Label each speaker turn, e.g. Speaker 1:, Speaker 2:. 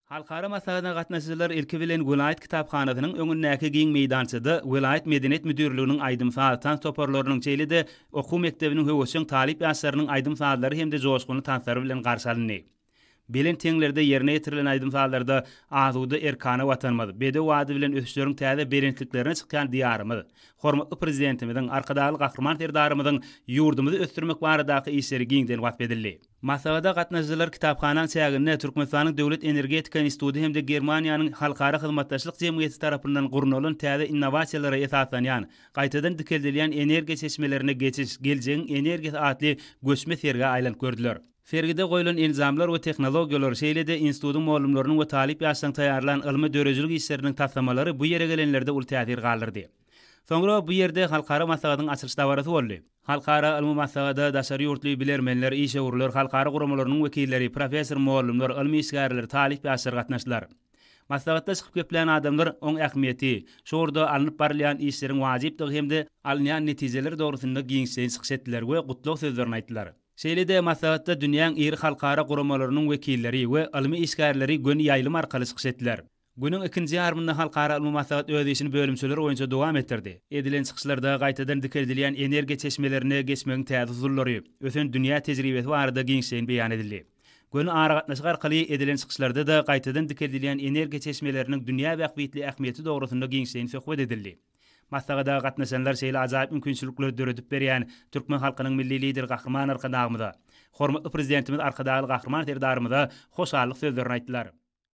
Speaker 1: Halkara maslahatyna gatnaşyjylar ilki bilen welaýat kitaphanasynyň öňündäki giň meýdançada welaýat Medeniýet müdirliginiň aýdym-saz, tans toparlarynyň, şeýle-de okuw mekdebiniň höwesjeň talyp ýaşlarynyň aýdym-sazlary hem-de joşgunly tanslary bilen garşy alyndy. Belent heňlerde ýerine ýetirilen aýdym-sazlarda asuda erkana Watanymyz, bedew ady bilen ösüşleriň täze belentliklerine çykýan Diýarymyz, hormatly Prezidentimiziň, Arkadagly Gahryman Serdarymyzyň ýurdumyzy ösdürmek baradaky işleri giňden wasp edildi. Maslahata gatnaşyjylar kitaphanaň çäginde Türkmenistanyň Döwlet energetika instituty hem-de Germaniýanyň Halkara hyzmatdaşlyk jemgyýeti tarapyndan gurnalan täze innowasiýalara esaslanýan, gaýtadan dikeldilýän energiýa çeşmelerine geçiş, geljegiň energiýasy atly göçme sergä aýlanyp gördüler. Sergide goýlan enjamlar we tehnologiýalar, şeýle-de institutyň mugallymlarynyň we talyp ýaşlaryň taýýarlan ylmy-döredijilik işleriniň taslamalary bu ýere gelenlerde uly täsir galdyrdy. Soňra bu ýerde halkara maslahatyň açylyş dabarasy boldy. Halkara ylmy maslahata daşary ýurtly bilermenler, işewürler, halkara guramalarynyň wekilleri, professor-mugallymlar, ylmy işgärler, talyp ýaşlar gatnaşdylar. Maslahatda çykyp geplän adamlar oň ähmiýeti, şu ugurda alnyp barylýan işleriň wajypdygy hem-de alynýan netijeler dogrusynda giňişleýin çykyş etdiler we gutlag sözlerini aýtdylar. Şeýle-de maslahatda dünýäň iri halkara guramalarynyň wekilleri we ylmy işgärleri göni ýaýlym arkaly çykyş etdiler. Günüň ikinji ýarymynda halkara ylmy maslahat öz işini bölümçeler boýunça dowam etdirdi. Edilen çykyşlarda gaýtadan dikeldilýän energiýa çeşmelerine geçmegiň täze usullary, ösen dünýä tejribesi barada giňişleýin beýan edildi. Göni aragatnaşyk arkaly edilen çykyşlarda-da gaýtadan dikeldilýän energiýa çeşmeleriniň dünýä bähbitli ähmiýeti dogrusynda giňişleýin söhbet edildi. Maslahata gatnaşanlar şeýle ajaýyp mümkinçilikleri döredip berýän türkmen halkynyň Milli Lideri Gahryman Arkadagymyza, hormatly Prezidentimiz Arkadagly Gahryman Serdarymyza hoşallyk sözlerini aýtdylar.